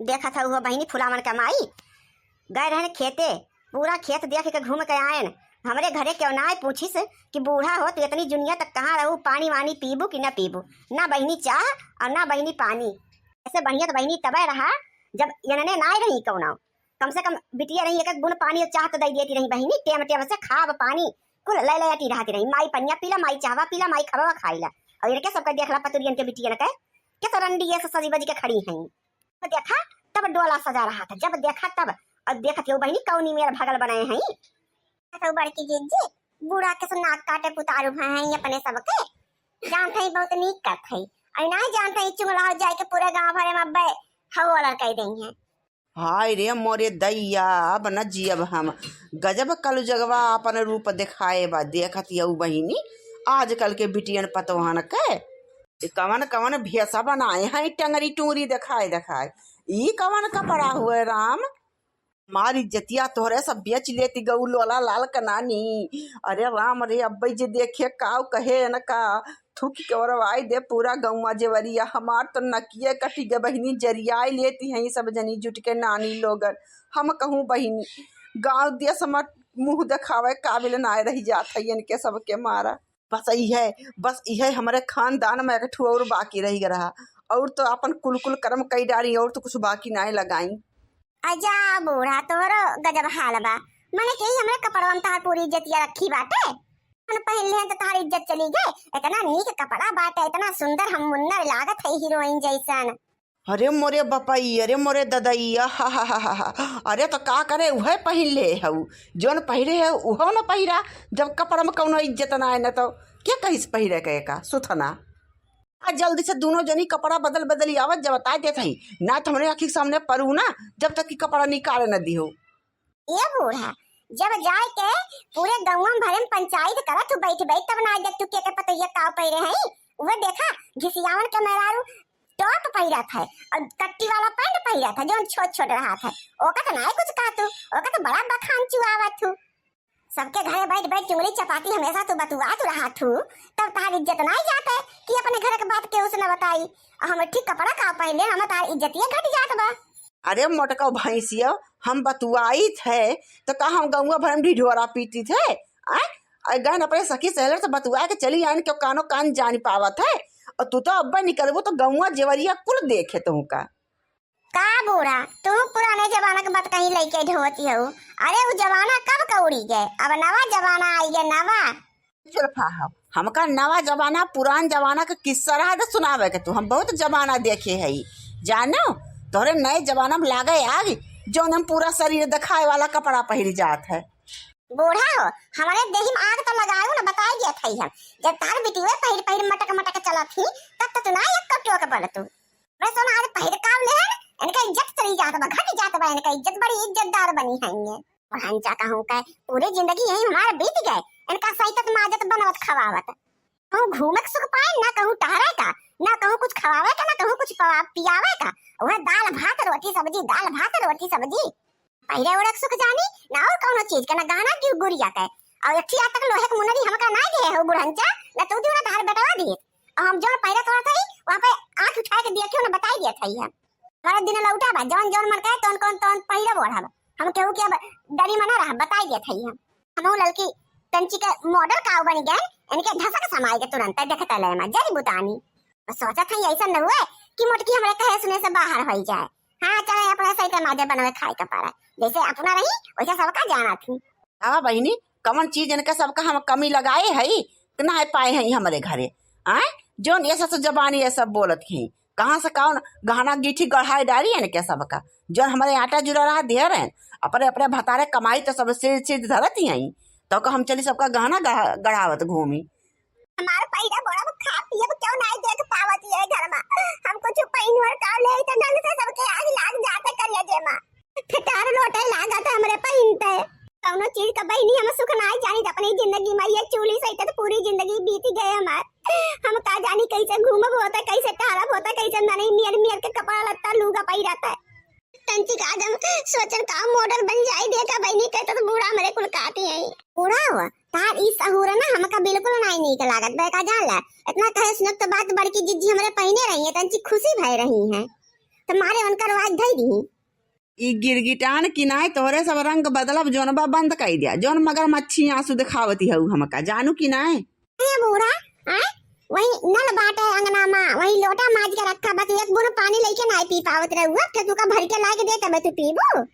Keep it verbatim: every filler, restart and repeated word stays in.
देखत हऊ हो बहिनी, फुलावन का माई गए रहन खेते, पूरा खेत देख के घूम के आयन। हमरे घरे केहू नाय पूछिस कि बूढ़ा हो, तू इतनी जुनिया तक कहाँ रहू, पानी वानी पीबू कि न पीबू? ना बहिनी चाह और ना बहिनी पानी। ऐसे बढ़िया तो बहिनी तबे रहा जब यनने नाय रही कौनो। कम से कम बिटिया रही, एक एक बूंद पानी और चाह तो दे देती रही बहिनी, टेम टेम से खाब पानी कुल ले ले अटी रहती रही। माई पनिया पीला, माई चाहवा पीला, माई खबवा खाईला। और इनके सबके देखला पतुरियन के बिटियन के, के तो रंडी ये से सजी बजी के खड़ी हैं। तो देखा, तब डोला सजा रहा था, जब देखा तब। और देखत हो बहिनी, कौनी मेर भगल बनाए हैं। तो बड़की जिज्जी, बूढ़ा के से नाक काटे पुतारू भए हैं अपने सबके। जानते ही बहुत नीक करत है, और ना जानते ही चुंगला हो जाए के पूरे गांव भरे में अब्बे हवोलर कह देई हैं। हाय रे मोरे दैया, अब न जियब हम। गजब कलजुगवा अपन रूप देखाए बा। देखत यऊ बहिनी, आजकल के बिटियन पतोहन के ई कवन कवन भेसा बनाए हैं, टंगरी टूरी देखाए देखाए। ई कवन कपड़ा हुए राम? हमार इज्जतिया तोहरे सब बेच लेती गऊ लोला लाल कनानी। अरे राम रे, अब्बे जे देखे काव कहे न का, थूक के ओरवाई दे पूरा गौवा जेवरिया। हमार तो नकिये कटी गे बहिनी, जरियाई लेती हैं सब जनी जुट के नानी लोगन। हम कहूँ बहिनी, गाँव देश में मुँह देखावे काबिल नाय रह जात है इनके सबके मारा। बस इहे, बस इहे हमरे खानदान में एक ठो और बाकी रह गया रहा, और तो अपन कुल कुल कर्म कई डारी, और तो कुछ बाकी नाय लगाई। अजा बूढ़ा, तोहरो गजब हाल बा। मने कि हमरे कपड़वा में तहार पूरी इज्जतिया रखी बाटे। हम पहिन लेहन त तहार इज्जत चली गए। इतना नीक कपड़ा बाटे, इतना सुंदर हम मुन्नर लागत है हीरोइन जैसन। अरे मोरे बपई, अरे मोरे ददई, आहाहाहा। अरे तो का करे, उहे पहिन ले हऊ, जौन पहिरे है उहो न पहिरा। जब कपड़ा में कौनो इज्जत ना है न तो के कहिस पहिरे के का सुथना। आ जल्दी से दोनों जनी कपड़ा बदल बदल आवत जब बता देत हई, ना तो हमरे आँखी के सामने परू ना, जब तक कि कपड़ा निकाले न दिहो। ए बूढ़ा, जब जाए के पूरे गौवा भरे में पंचायत करत हूँ बैठ बैठ, तब ना जब तू के के पतैया काव पहिरे हई। उहे देखा, घिसियावन के मेहरारू टॉप पहिरत है और कट्टी वाला पैंट पहिरत है, जौन छोट छोट रहत है। ओका तो ना कुछ कहा तू, ओका तो बड़ा बखान चुआवत हूँ। सबके घरे बैठ बैठ चुंगली चपाती हमेशा तू बतुआत रहत हू, तब तहार इज्जत नाई जात है कि अपने घर के बात केहू से न बताई। आ हम ठीक कपड़ा का पहले हम तहार इज्जतिये घट जात बा। अरे मोटका भैंसिया, हम बतुआइत है तो का हम गौवा भर में ढिढोरा पीटित है? आय, अरे गहन अपने सखी सहेलर से बतुआ के चली आइन, क्यों कानो कान जान पावत है? और तू तो अब्बे निकलबू तो गौवा जेवरिया कुल देखे तुहू का। का बूढ़ा, तू पुराने जमाना के बात कहीं लइके ढोवती हो? अरे उ जमाना कब का उड़ी गए, अब नवा जमाना आई गए, नवा। जुल्फा हो, हमका नवा जमाना पुरान जमाना के किस्सा रहा तो सुनावे के तू, हम बहुत जमाना देखे है। जानो, तोहरे नए जमाना में लागे आग, जौन हम पूरा शरीर दिखाए वाला कपड़ा पहिर जात है। बूढ़ा हो, हमारे देही में आग तो लगायो ना, बताई गया था हम। जब तार बिटिया पहिर पहिर मटक मटक चलत ही, तब तो तू ना एक कटो के बोलतू। मैं सोना आज पहिर काव लेहन, इनका इज्जत चली जात बा, घट जात बा इनका इज्जत, बड़ी इज्जतदार बनी है ये। और हंचा कहूँ का, पूरी जिंदगी यही हमारे बीत गए, इनका सैतत माजत बनवत खवावत। कहूँ घूमे के सुख पाए, ना कहूँ टहरे का, ना कहूँ कुछ खवावे का, ना कहूँ कुछ पवा-, पियावे का। वह दाल भात रोटी सब्जी, दाल भात रोटी सब्जी। पहिरे ओढ़े के सुख जानी, ना और कौनो चीज के, ना गहना की गुरिया के। और एक ठिया तक लोहे के मुनरी हमका ना दिए हो बुढ़ंचा, ना तू दियो ना तहार बेटवा दिए। और हम जौन पहिरत रहत हई, वहाँ पे आँख उठाए के देखियो ना, बताई दिए थई हम। हमारे दिन लौटा बा, जौन जौन मन कहे, तौन कौन तौन पहिरब ओढ़ब। हम केहू के अब डरी मना रहा, बताई दिए थई हम। हमहू ललकी तंची के मॉडल काऊ बन गए, इनके धसक समाई के तुरंत देखता ले मा, जरी बुतानी। बस सोचत हई ऐसा न हुए कि मोटकी हमरे कहे सुने से बाहर होई जाए। हाँ, चाहे अपने सही के माजे बनवे खाए के पारे, जैसे अपना रही वैसे सबका जाना थी। आवा बहिनी, कवन चीज इनका सबका हम कमी लगाए हई, ना पाए हई हमरे घरे। आए, जौन ये सब जबानी ये सब बोलत ही, कहाँ से कौन गहना गीठी गढ़ाए डारी इनके सबका, जौन हमारे आटा जुरा रहा दिया रहन, अपने अपने भतारे कमाई तो सब सिर सिर धरत ही हई, तो का हम चली सबका गहना गढ़ा-, गढ़ावत घूमी। हमार पहिरा बोरा में खा पियब क्यों नाई देख पावत ये घर में। हम कुछ पहिनवर का ले तो ढंग से सबके आग लाग जाते करिया जे माँ। फिटार लोटे लागत हमरे पहिनते। कौनो चीज का बहिनी हम सुख नाई जानी अपनी जिंदगी में। ये चूल्ही सहित तो पूरी जिंदगी बीत गए हमार। हम का जानी कैसे घूमब होता, कैसे टहरब होता, कैसे ननी मियर मियर के कपड़ा लत्ता लूगा पहिरता। तंचिका जब सोचन का मॉडल बन जाई, देखा बहिनी, कहते तो बूढ़ा हमरे कुल काटी है। बूढ़ा हो, तार ई सहूर ना हमका बिल्कुल नाई नीक लागत बा, का जान ला। इतना कहे सुनत तो बात बड़की जिज्जी हमरे पहिने रही है, तंची खुशी भय रही है। तो मारे उनकर आवाज धई दी। ई गिरगिटान की नाय, तोहरे सब रंग बदलब, जोन बा बंद कई दिया, जोन मगरमच्छी आंसू दिखावती हऊ हमका, जानू की नाय? ए बूढ़ा, आय, वही नल बाटे अंगना मा, वही लोटा माज के रखा, बस एक बूंद पानी लेके नाय पी पावत रहुआ, फिर तुका भर के लाके दे तबे तू पीबू।